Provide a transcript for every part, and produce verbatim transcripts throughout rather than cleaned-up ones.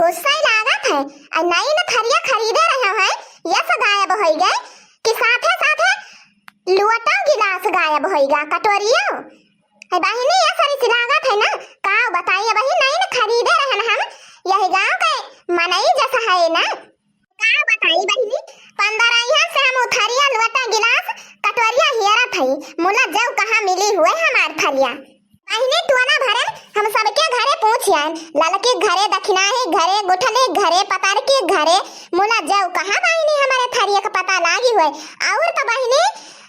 गुस्सा ही लागत है। आ नई न थरिया खरीदे रहे हैं, ये सब गायब होइ गए कि साथे साथे लोटा गिलास गायब होइ गा, कटोरियो। है बहिनी, ये सरी से लागत है ना, का बताई बहिनी, नई न खरीदे रहन हम, यही गाँव के मनई जैसा है ना। का बताई बहिनी, पंद्रह से हम उ थरिया, लोटा, गिलास, कटोरिया हेरत हई, मुला जौ कहाँ मिली हुए हमार थरिया। बहिनी, टोला भरन हम सबके घरे पूछ आएन, ललकी घरे, दखिनाही घरे, गुठली घरे, पतरकी घरे, मुला जौ कहाँ बहिनी हमारे थरिया का पता लागी हुए। और तो बहिनी,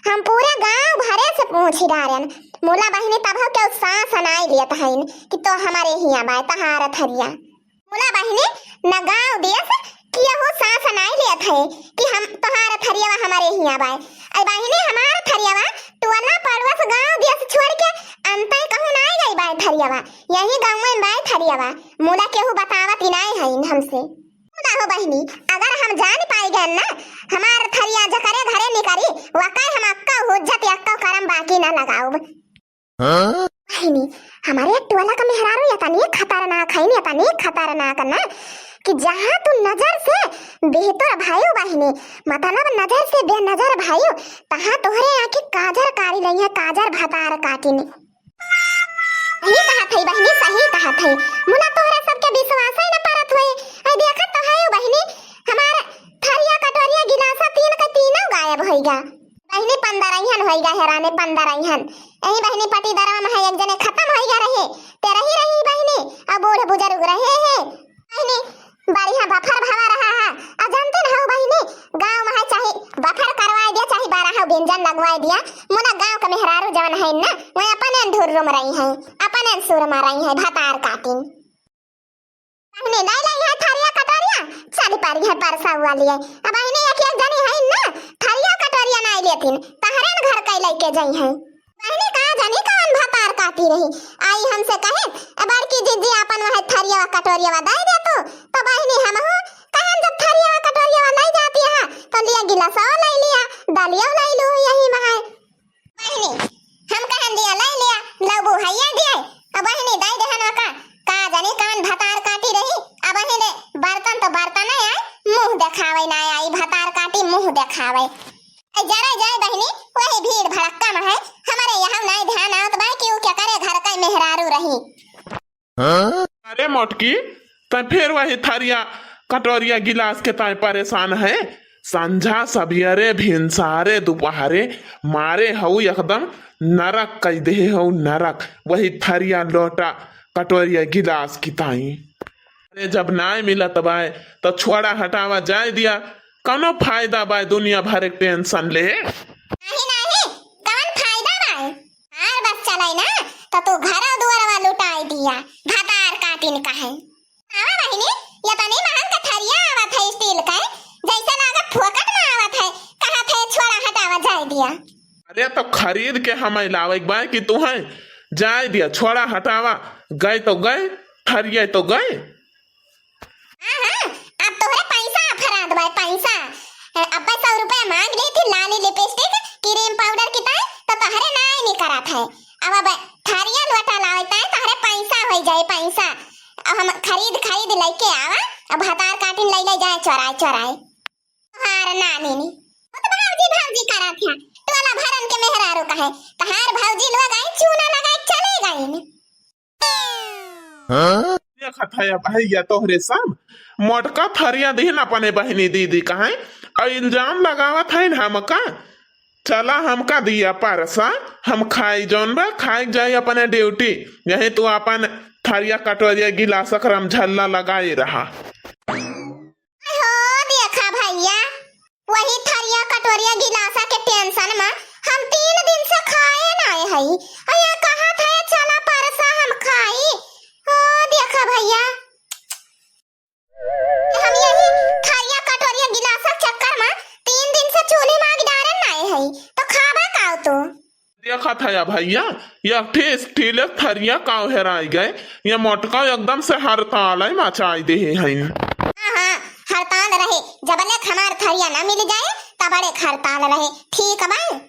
हम पूरे गाँव भरे से पूछ डारेन, मुला बहिनी तब केहू साँस नाई लेत हईन कि तो हमारे हियाँ बाय तहार थरिया। मुला बहिनी, न गाँव देस केहू साँस नाई लेत है कि हम तोहार थरियवा हमारे हियाँ बाय। अरे बहिनी, हमार थरियवा टोला पड़ोस गाँव देस छोड़ के अंतई कहूँ नाई गई बाय थरियवा, यही गाँव में बाय थरियवा। मुला केहू बतावत ही नाई है हमसे। मुला हो बहिनी, अगर हम जान पाई गए ना, हमार थरिया जकरे घरे निकरी, वकै हम अक्का हुज्जत अक्का करम बाकी ना लगाउब। हाँ? बहिनी, हमारे टोला का मेहरारू इतनी खतरनाक है, इतनी खतरनाक ना कि जहाँ तू नजर से बेहतर भाई बहिनी, मतलब नजर से बेनजर भाई, तहाँ तोहरे आँखी काजर कारी रही है, काजर भतार काटिन। सही कहत है बहिनी, सही कहत है। मुला तोहरे सबके विश्वास ही न परत होए। आई देखत तो है बहिनी, हमार थरिया कटोरिया गिलासा तीन का तीनों गायब होइगा। बहिनी पंद्रहन होइगा हेराने, पंद्रहन। यही बहिनी पटीदरवा में है, एक जने खतम होइगा रहे, ते रही रही बहिनी, अब बूढ़ बुजुर्ग रहे हैं। बहिनी बढ़िया बफर भवा रहा है, आ जानते न हो बहिनी, गाँव में है चाहे बफर करवाए दिया, चाहे बारह व्यंजन लगवाए दिया, मुदा गाँव के मेहरारू जवन है ना, वह अपने धुर्रुम रही है, अपने सुरमा रही है, भतार काटिन। बहिनी नहीं लाई है थरिया कटोरिया, चल पड़ी है परसा वाली है। अब बहिनी एक एक जनी है ना, थरिया कटोरिया नहीं लेतिन, तहरे न घर के लेके जाई है। बहिनी का जानी कौन भतार काटी रही, आई हमसे कहे, "ए बड़की जिज्जी, अपन वह थरिया कटोरिया दे दे तू।" तो बहिनी हमहू कहन, "जब थरिया कटोरिया ले जाती है, तो लिया गिलासो ले लिया, दलियो ले लू, यही में है।" बहिनी, हम कहन दिया, "ले लिया, लबू हैया दिए।" अब बहिनी दे देहन का, का जानी कौन भतार काटी रही, अब बहिनी बर्तन तो बर्तन नहीं आए, मुँह देखावे ना आई, भतार काटी मुँह देखावे। ए, जरा जाए बहिनी, वही भीड़ भड़क्का में है, हमारे यहाँ नहीं ध्यान आवत बा कि उ केकरे घर का मेहरारू रही। अरे मोटकी, तै फिर वही थरिया, कटोरिया, गिलास के ताई परेशान है। संझा, सबियरे, भिनसारे, दुपहरे मारे हऊ एकदम नरक कई देहे हऊ, नरक। वही थरिया, लोटा, कटोरिया, गिलास की ताई। अरे जब नाय मिलत बाय, तो छोड़ा हटावा जाए दिया। कौनो फायदा बाय दुनिया भर के tension ले? नहीं, नहीं, कौन फायदा बाय? हमार बस चलाई ना, तो तू घर दुआरवा लुटाई दिया, भतार काटिन का है। आवा बहिनी, ये तनी महंग का थरिया आवत है steel का, जैसे लागत फोकट में आवत है, कहा थे छोड़ा हटावा जाए दिया। अरे तो खरीद के हमें लावे के बाय कि तू है, जाए दिया, छोड़ा हटावा, गए तो गए, थरिया तो गए। हाँ, हाँ, अब तोहरे पैसा अफरात बाय, पैसा। अ, अब्बे सौ रुपया मांग ली थी, लाली, lipstick, cream powder की ताई, तो तोहरे नाई नहीं करत है। अब, अब थरिया लोटा लावे ताई, तोहरे पैसा होई जाए, पैसा। अब हम खरीद, खरीद लेके आवा, अब भतार काटिन ले, ले जाए चोराए, चोराए। हार नानी नी। वो तो भौजी, भौजी करत है। टोला भरन के मेहरारू कहे, तहार भौजी लोग आई, चूना लगाए चले गई। हाँ? देखत है भैया तोहरे सब मोटका थरिया दिहन अपने बहिनी दीदी कहे, और इल्जाम लगावत है हमका। चला हमका दिया परसा, हम खाई जौन बा, खाई जाई अपने duty। यही तू अपन थरिया कटोरिया गिलास करम झल्ला लगाए रहा। हो देखा भैया, वही थरिया कटोरिया गिलासा के tension में हम तीन दिन से खाए नाय हई। अया कहा था चला परसा हम खाई। ओ देखा भैया, हम यही थरिया कटोरिया गिलासा चक्कर में तीन दिन से चूल्हे में आग डारन नाय हई, तो खाबा काव तू? देखत है भैया, एक ठे steel के थरिया काव हेराई गए, ये मोटका एकदम से हड़ताल मचाई देहे हैं। हाँ, हाँ, हड़ताल रहे, जबले हमार थरिया ना मिल जाए, तबले हड़ताल रहे, ठीक बा?